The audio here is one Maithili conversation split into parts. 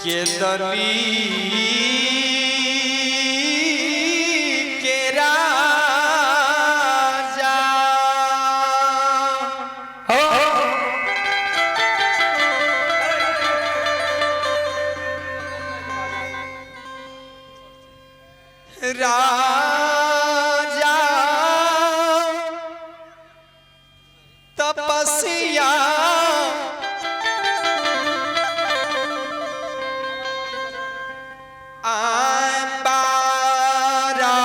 के दली के राजा राजा तपस्या बारा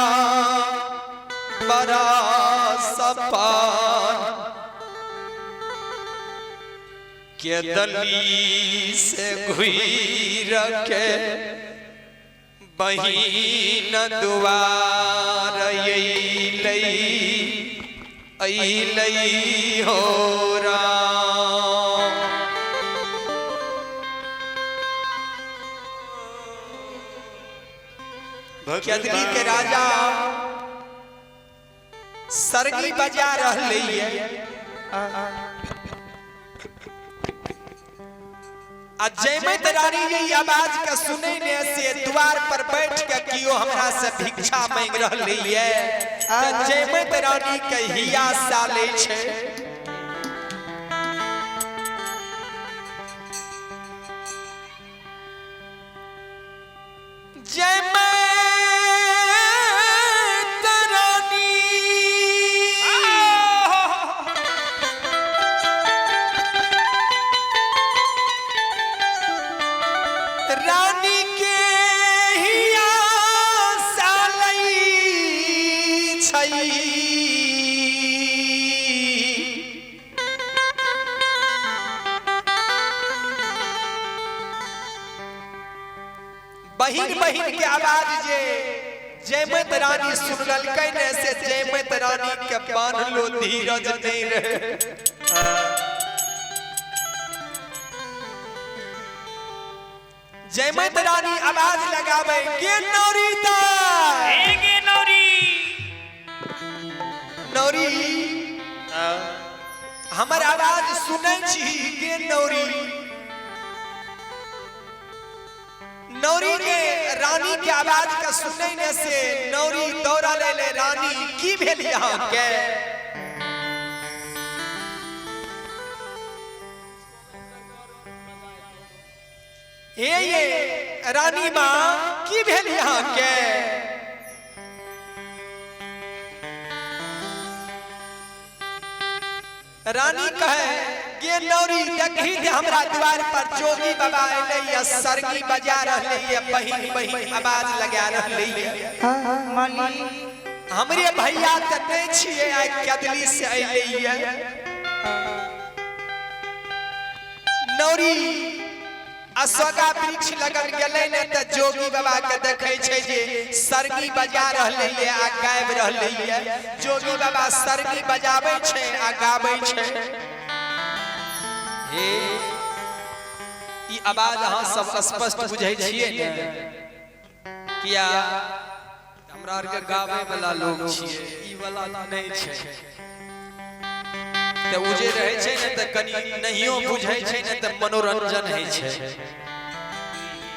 बड़ा सपन के दली से घुर के बहिन दुआर अइलै अइलै हो राम। केदली के राजा सरगी बजा रहलै ये आ जयमैत रानी ये आवाज के सुनै ने से द्वार पर बैठ के कियो हमरा से भिक्षा मांग रहलै ये त जयमैत रानी के हिया साले छै। जयमैत रानी रानी के हिया सालै छै। बहिन बहिन के आवाज जे जयमत रानी सुनलकै ने से जयमत रानी के बान्हलो धीरज नहीं रहे। जयमत रानी आवाज लगावे के नौरी दाई, गे नौरी, नौरी हमर आवाज सुनै छी के नौरी। नौरी के रानी के आवाज के सुनै ने से नौरी दौड़ा ले ले रानी की भेल यहाँ के। हे ये रानी माँ की भेल यहाँ के। रानी कहे गे नौरी देखी जे हमरा द्वार पर जोगी बाबा अइलै या सरगी बजा रहलै या बहिन बहिन आवाज लगा रहलै। हमरे भैया त नै छियै आइ कदली से अइलै या। नौरी अशोका वृक्ष लगन गेलै ने त जोगी बाबा के देखै छै जे सरगी बजा रहलै या आ गाबि रहलै या। जोगी बाबा सरगी बजाबै छै आ गाबै छै। हे ई आवाज अहाँ सब स्पष्ट बुझै छियै ने? किया हमरा आरके गाबै वाला लोग छियै, ई वाला नहि छै। तऽ ओ जे रहै छै ने तऽ कनि नहियो बुझै छै ने तऽ मनोरंजन होइ छै।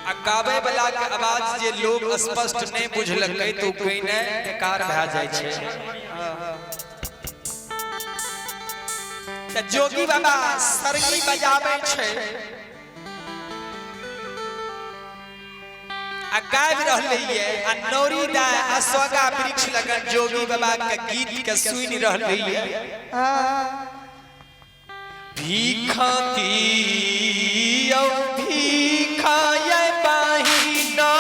आ गाबै वाला के आवाज जे लोग स्पष्ट नहि बुझलकै तऽ ओ गैनाइ बेकार भए जाइ छै। तऽ जोगी बाबा सरगी बजाबै छै आ गाबि रहलै ये आ नौरी दाय अशोका वृक्ष लगन जोगी बाबा के गीत के सुनि रहलै ये। भीखा दियौ भीखा ये बहिना,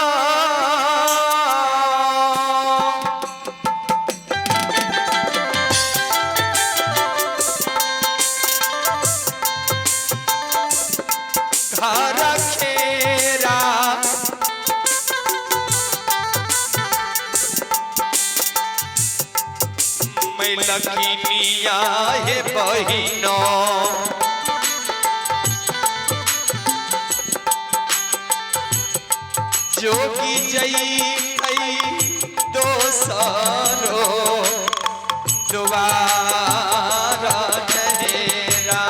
घर खेरा मैलकिनिया हे बहिनो, जोगी जई दोसरो द्वार नहेरा।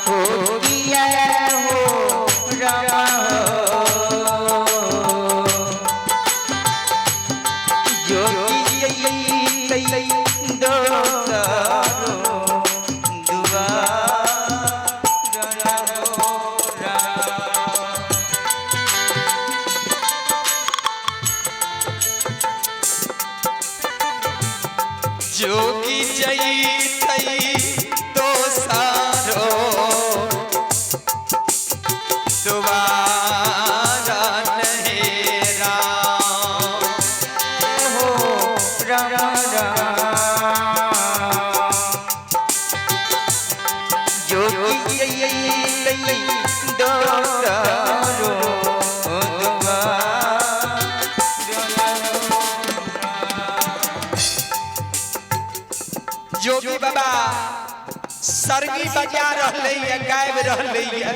हो किया हो रामा हो। जैतै दोसरो दुआरा नहीं राम। हो राम राम। जोगी जैतै दोसरो जोगी बाबा सरगी बजा रहले ये, गायब रहले ये।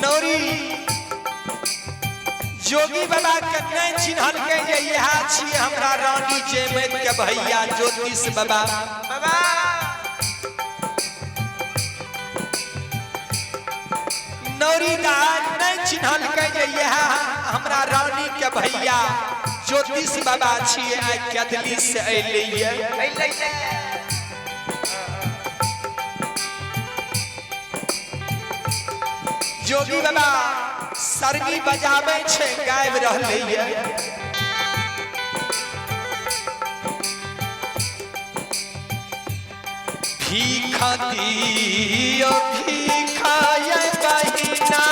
नौरी जोगी बाबा के नहीं चिन्हलकै जे इएह छियै हमरा रानी जयमैत के भैया ज्योतिष बाबा। बाबा नौरी दान नहीं चिन्हलकै जे इएह हमरा रानी के भैया ज्योतिष बाबा छियै, आइ कदली से अयलैये। जोगी बाबा सरगी बजाबै छै, गाबि रहलैये। भीख दियौ भीख यै बहिना,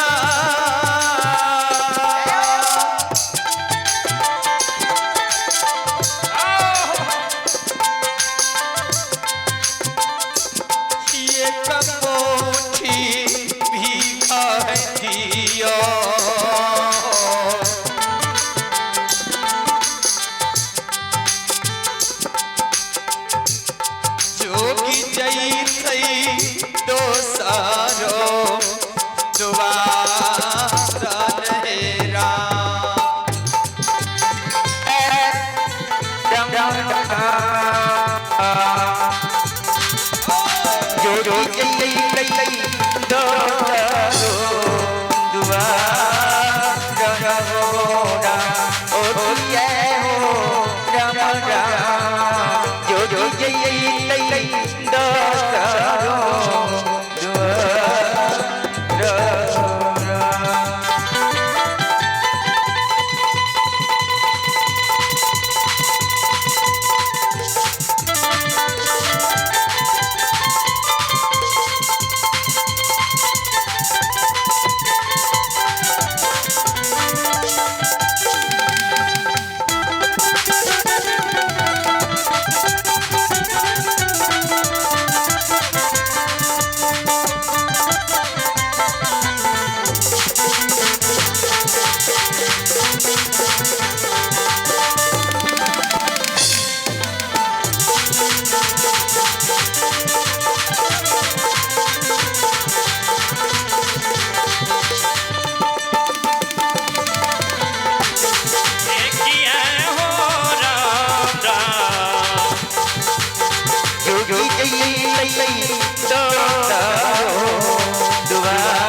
एक मुट्ठी भीख दियौ। जोगी जैतै दोसरो दुआरा नहीं राम। जोगी जैतै दोसरो दुआरा हो राम। ओ जय हो राम राम। जोगी जैतै दोसरो दुआरा राम। जोगी जैतै दोसरो दुआरा।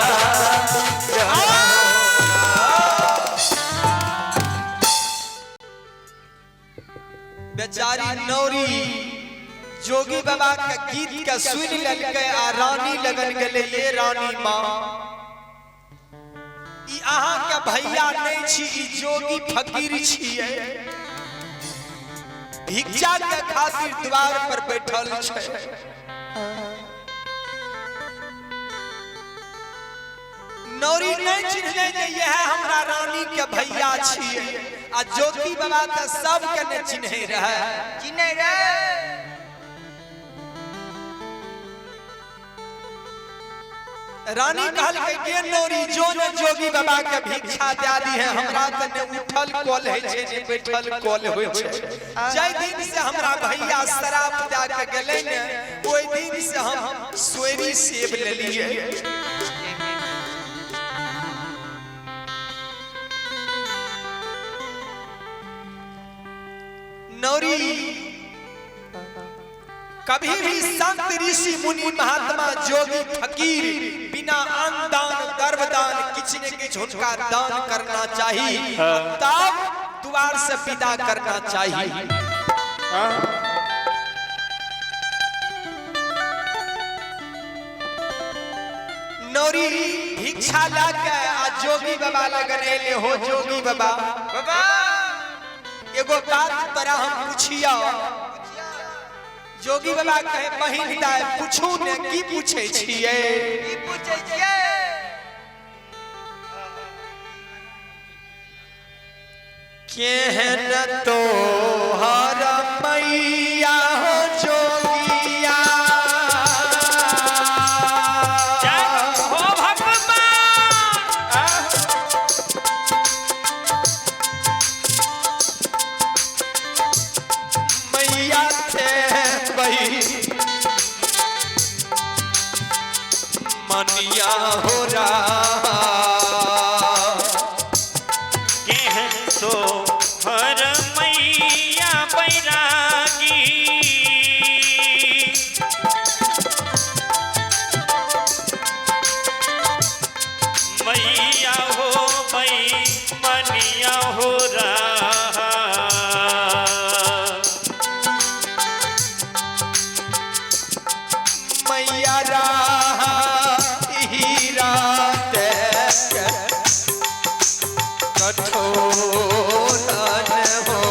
बेचारी नौरी जोगी बाबा के गीत के सुनि लेलकै आ रानी लगन गेलै, ये रानी माँ, ई अहाँ के भैया नहीं छी, ई जोगी फकीर छियै, भिक्षा के खातिर द्वार पर बैठल छै। नौरी नहीं चिन्हले जे यह हमरा रानी के भैया छियै, आ ज्योति बाबा तऽ सबके ने चिन्है रहै। चिन्है रे। रानी कहलकै गे नौरी, जो ने जोगी बाबा के भिक्षा दे दी है, हमरा तऽ ने उठल कॉल होइ छै ने बैठल कॉल होइ छै। जाहि दिन से हमरा भैया शराब दए के गेलै ने, ओहि दिन से हम सोयरी सेब लेलियै। नौरी कभी भी संत ऋषि मुनि महात्मा जोगी फकीर बिना अन्न दान गर्भ दान किछ ने किछ उनका दान करना चाहिए, तब द्वार से विदा करना चाहिए। नौरी भिक्षा ला के आ जोगी बाबा लगन एले हो जोगी बाबा बाबा एगो बात तोरा हम पूछिया। जोगी बाबा कहे बहिन दाय पूछू ने, की पूछे छियै? की पूछै छियै? केहन तोहर मैया हो जोगिया। जय हो भगवान। मैया थे बही मनिया हो रहा। केहन तो हर मैया बैरागी, मैया हो बै मनिया हो रहा। मैया राहा हीरा देख कठोरन हो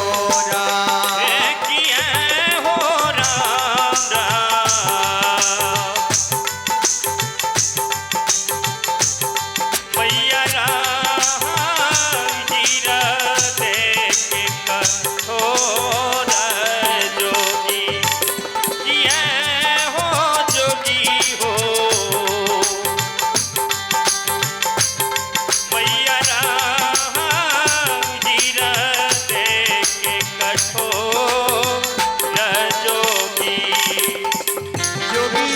रहा। किए हो राम राम। मैया राम हीरा देख कठोर जोगी, किए हो जोगी हो। मैया राम हीरा देख कठोर जोगी। जोगी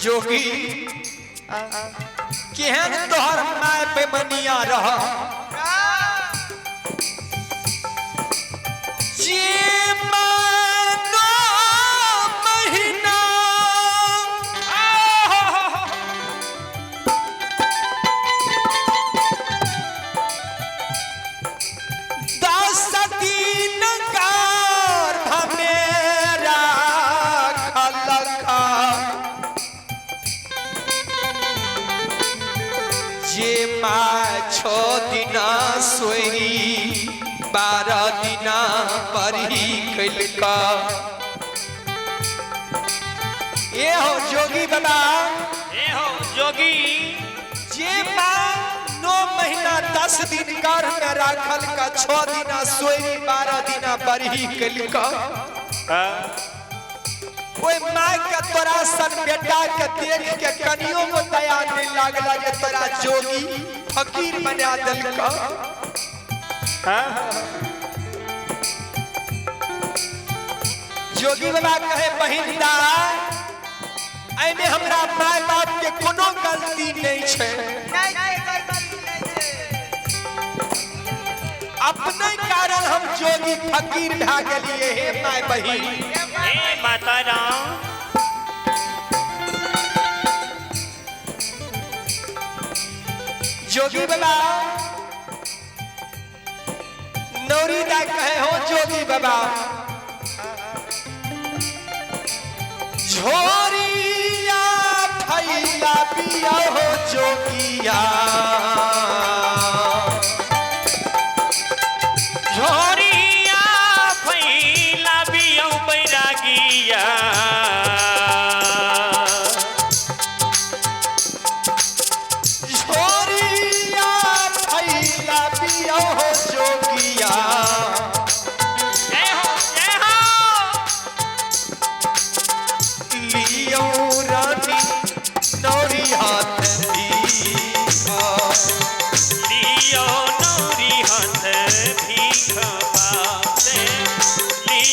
जोगी केहन तोहर my पे मनिया रह। जे मानो महीना दस दिन गर्भ में राखलका, जे माँ 6 दिना सोई 12 दिना पढ़ी कैलका। ये हो जोगी बाबा। ए हो जोगी। जे माँ 9 महीना 10 दिन गर्भ में राखल का, 6 दिना सोई 12 दिना बरही कैलका, ओए my के तोरा सन बेटा के देख के कनियो को दया नहीं लागला जे तोरा जोगी फकीर बना देलका। जोगी बाबा कहे बहिन दाय एमे हमरा my बाप के कोनो गलती नहीं छै, नहीं छै गलती, नहीं छै। अपने कारण हम जोगी फकीर भए गेलिए हे my बहिन। हे माता राम। जोगी बाबा नौरी दा कहे हो जोगी बाबा झोरिया फैला पिया हो जोगिया। झोरिया फैला बियौ बैरागिया, झोरिया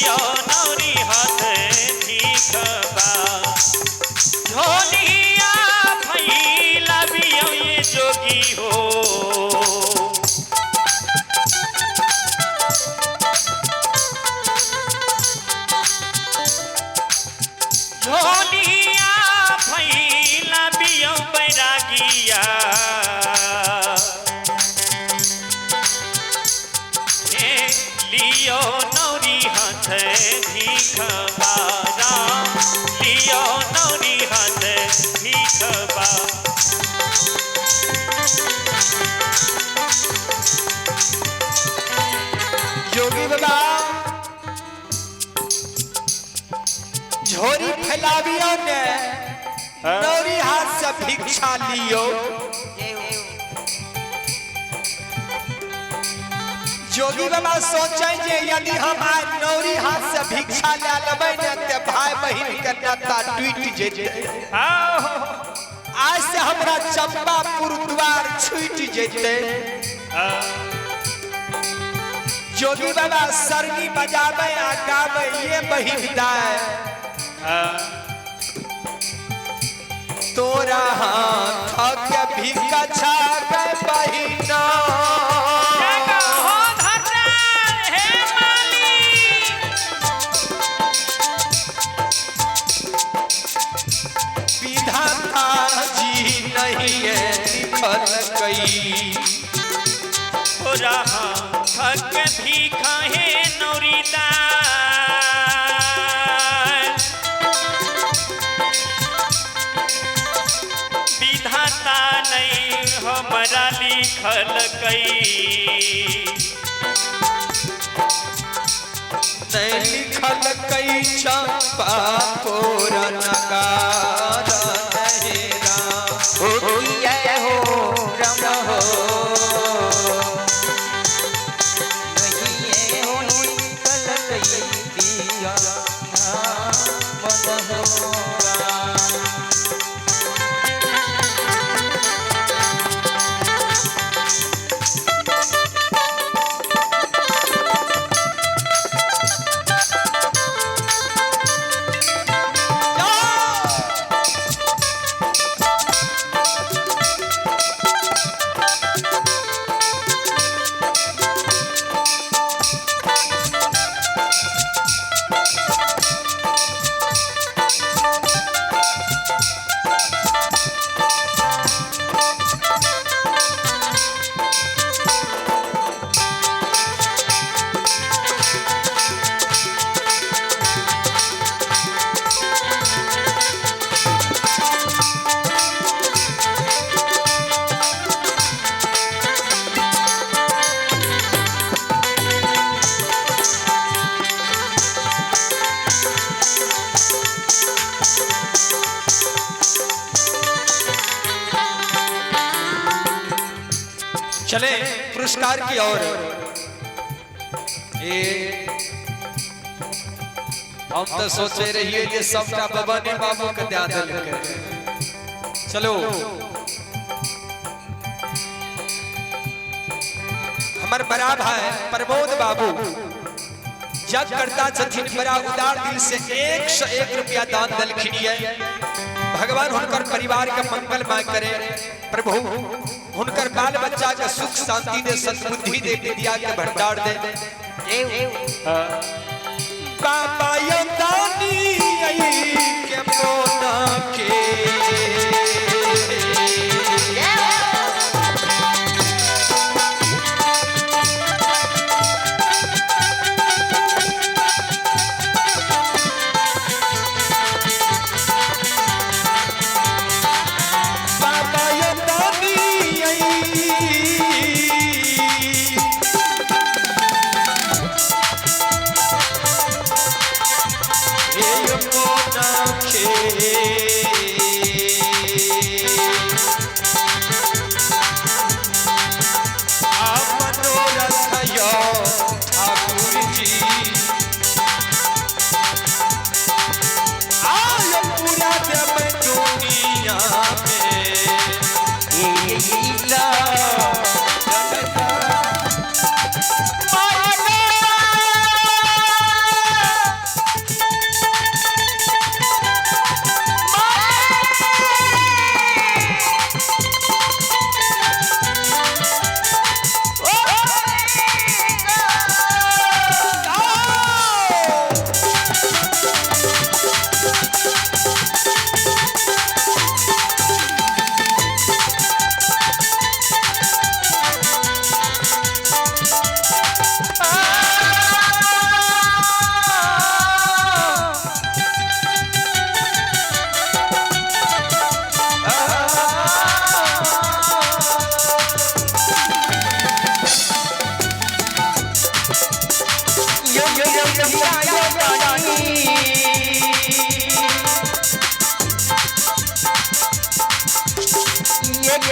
लियो नौरी हाथ भीखबा। झोलिया फैलाबियो ये जोगी हो। झोलिया फैलाबियो बैरागिया, हे लियो नौरी हाथ भीखबा राम, लियो नौरी हाथ भीखबा। जोगी बाबा झोरी फैलाबियो ने, नौरी हाथ से भिक्षा लियो। जोगी बाबा सोचे जे यदि हम आइ नौरी हाथ से भिक्षा ले लेबै ने ते भाई बहिन के नाता टूटि जेतै। आज से हमरा चंपापुर द्वार छूटि जेतै। जोगी बाबा सरनी बजाबै आ गाबै ये बहिन दाय, तोरा हाथ के भिक्षा के बहिना। हो धर्मराज, हे मालिक। विधाता जी नहीं है लिखल कई, तोरा हाथ के भीखा हे नौरी दाय। विधाता नहीं हमरा लिखल कई, नहीं लिखल कई चंपा पोर नगार नहीं राम। जय हो राम हो, नहीं हो निकल गई दिया मन हो राम। चले पुरस्कार की ओर। ए हम तो सोचे रहिए जे सबटा बबनी बाबू के दे देलकै। चलो हमर बड़ा भाई प्रमोद बाबू जग करता छथिन, बड़ा उदार दिल से 101 रुपया दान देलखिन ये। भगवान हुनकर परिवार के मंगलमय करे, प्रभु हुनकर बाल बच्चा के सुख शांति दे, सद्बुद्धि दे, विद्या के भंडार दे। बाबा यो दानी के मोना के, बाबा यो दानी हे मोना के, आ मनोरथ यो ठाकुर जी, आय पूरा देव दुनिया में।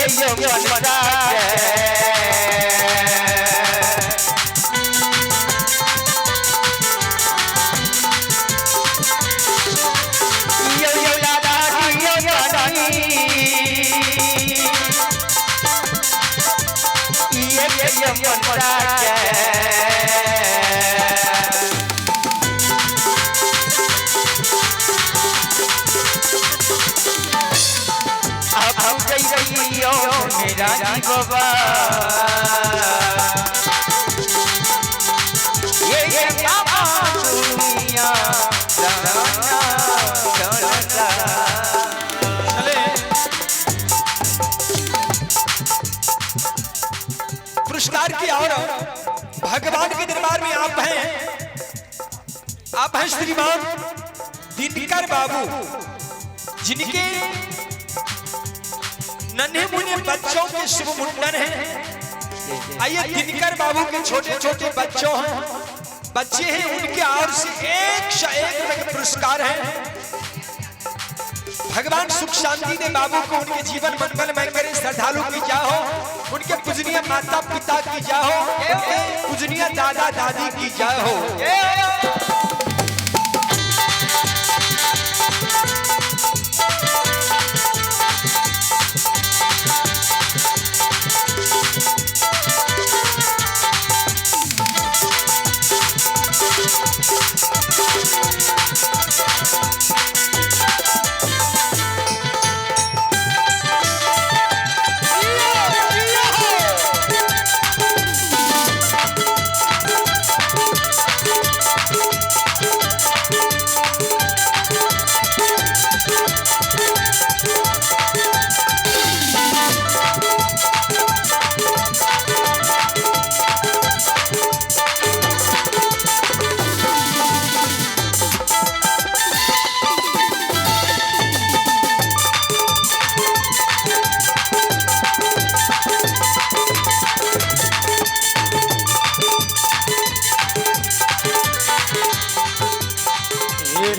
मनसा यो लाला यो रानी ये मनसा। अब जइयो मेरा जी बाबा ये बाबा दुनिया दाना चलता। चले पुरस्कार की और भगवान के दरबार में आप हैं, आप हैं श्रीमान दिनकर बाबू, जिनके नन्हे मुन्ने बच्चों के शुभ मुंडन हैं। आइए दिनकर बाबू के छोटे छोटे बच्चों हैं, बच्चे हैं, उनके ओर से 101 रुपए के पुरस्कार हैं। भगवान सुख शांति दे बाबू को, उनके जीवन मंगलमय करे, श्रद्धालु की जा हो, उनके पूजनीय माता पिता की जा हो, उनके पूजनीय दादा दादी की जा हो।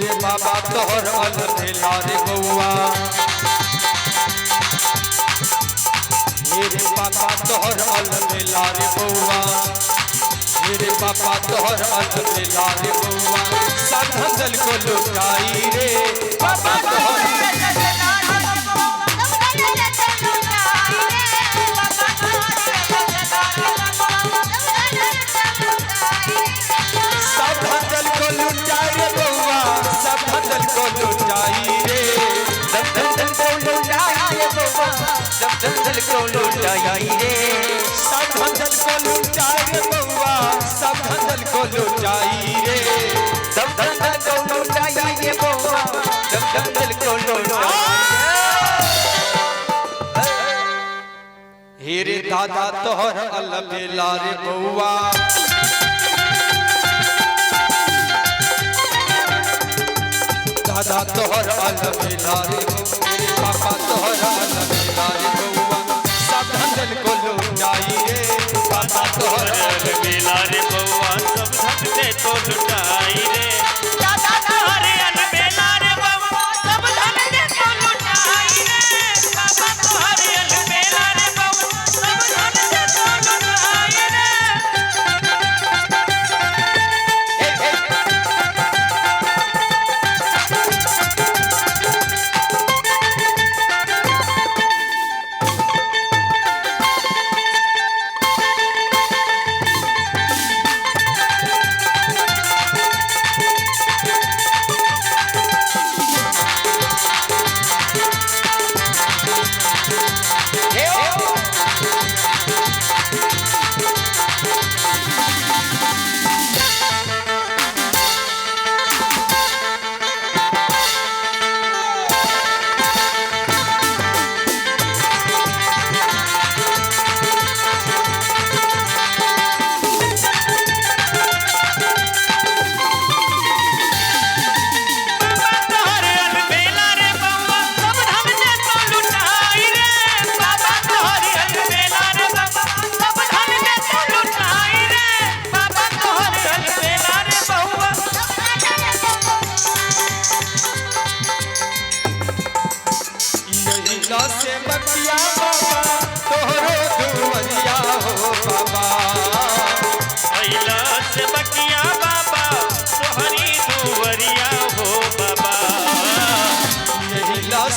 रे बाबा तोहर अलबेला रे बउआ, रे बाबा तोहर अलबेला रे बउआ, रे बाबा तोहर अलबेला रे बउआ, साधन दल को लुटाई रे बाबा तोहर। सब धन को लुटाई रे बउआ, सब धन को लुटाई रे, सब धन को लुटाई रे बउआ, सब धन को लुटाई रे, सब धन को लुटाई रे बउआ, सब धन को लुटाई रे, सब धन को लुटाई रे बउआ, सब धन को लुटाई। हे रे दादा तोहर अलबेला रे बउआ, दादा तोहर अलबेला रे बउआ, रे पापा तोहर अलबेला रे बउआ, सब धन को लुटाई रे पापा तोहर अलबेला रे बउआ, सब धन दे तो लुटाई रे। दादा तोहर अलबेला रे बउआ, सब धन दे तो लुटाई रे। बाबा तोहर अलबेला रे बउआ, सब धन दे तो लुटाई रे।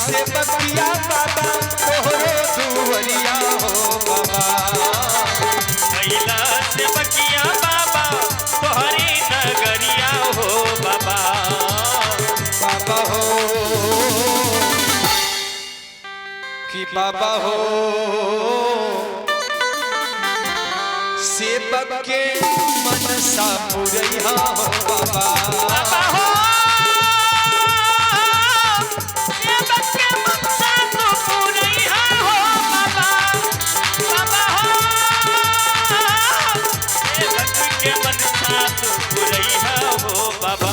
से बकिया बाबा तोहरो दुवरिया हो बाबा। अइला से बकिया बाबा तोहरी नगरिया हो बाबा। बाबा हो कि बाबा हो सेवक के मनसा पुरैया हो बाबा। बाबा हो सेवक के मनसा तू पुरैया हो बाबा। बाबा हो सेवक के मनसा तू पुरैया हो बाबा।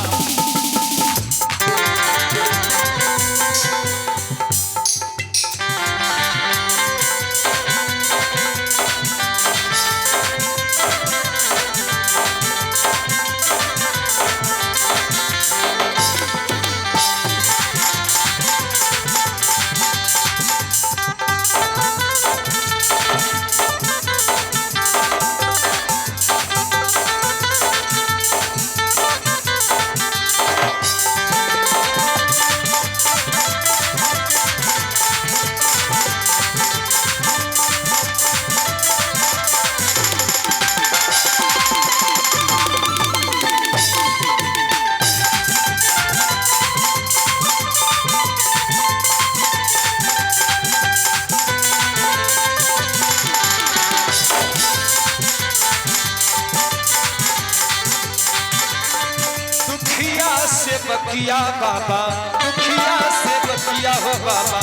दुखिया से बकिया बाबा, दुखिया से बकिया हो बाबा,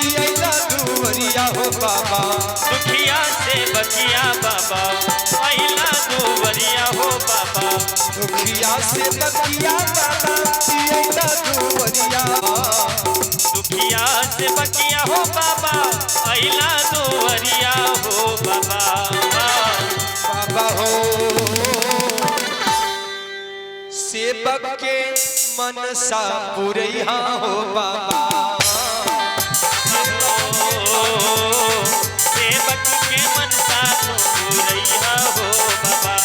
अइला दुवरिया हो बाबा। दुखिया से बकिया बाबा अइला दुवरिया हो बाबा। दुखिया से बकिया बाबा अइला दुवरिया। दुखिया से बकिया हो बाबा अइला दुवरिया हो बाबा। बाबा हो सेवक के मनसा पुरैया हो बाबा। ओ, सेवक के मनसा तू पुरैया हो बाबा।